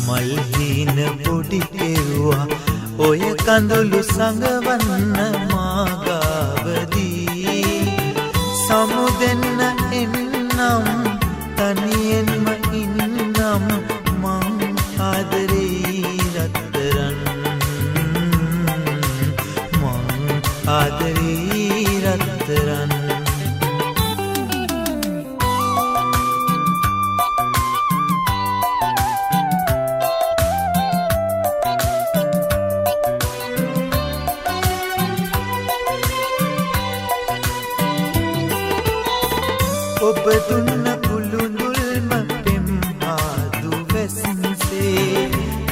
මල් හීන පොඩි කෙරුවා ඔය කඳුළු සඟවන්න මාගාවදී සමුදෙන්න එන්නම් තනියෙන්ම ඉන්නම් මං ආදරේ රත්තරන් මං ආදරේ රත්තරන්. ඔබ දුන්න කුළුඳුල්ම පෙම් ආදු වැස්සේ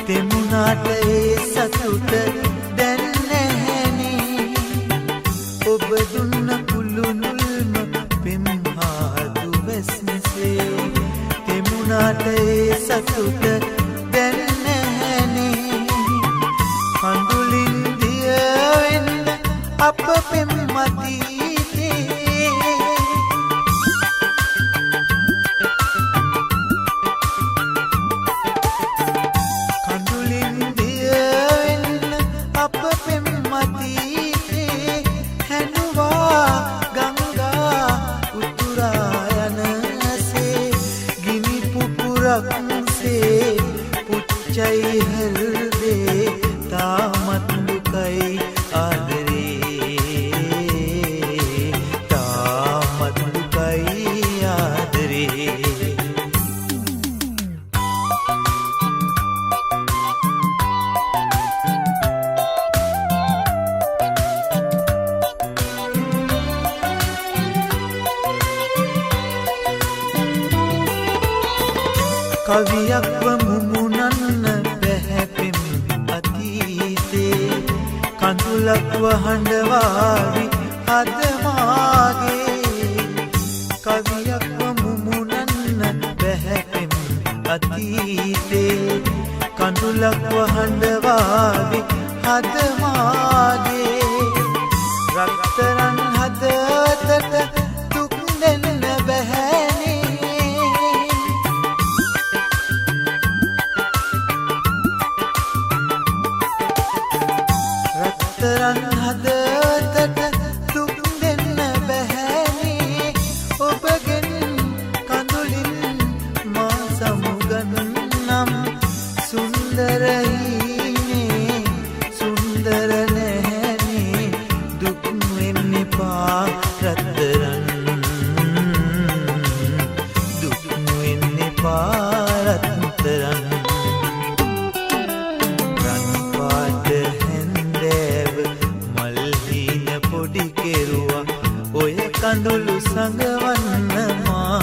තෙමුණාට ඒ සතුට දැන් නැහැනේ. ඔබ දුන්න කුළුඳුල්ම පෙම් ආදු වැස්සේ තෙමුණාට ඒ සතුට දැන් නැහැනේ. කඳුලින් දිය වෙන්න අප පෙම් අතීතේ පුච්චයි හෘදේ තාමත් දුකයි ආදරේ තාමත් දුකයි ආදරේ. කවියක්ව මුමුණන්න බැහැ අතීතේ කඳුලක්ව හඬවාවි අද මාගේ. කවියක්ව මුමුණන්න බැහැ අතීතේ කඳුලක්ව හඬවාවි අද මාගේ. රත්තරන් හදවතට දුක් දෙන්න බැහැනේ. රත්තරන් හදවතට දුක් දෙන්න බැහැනේ. ඔබගෙන් කඳුලින් මා සමුගන්නම් සුන්දර හීනේ සුන්දර නැහැනේ. දුක් වෙන්න එපා රත්තරන් දුක් වෙන්න එපා රත්තරන්. රන් පාට මල් හීන පොඩි කෙරුවා ඔය කඳුළු සඟවන්න මා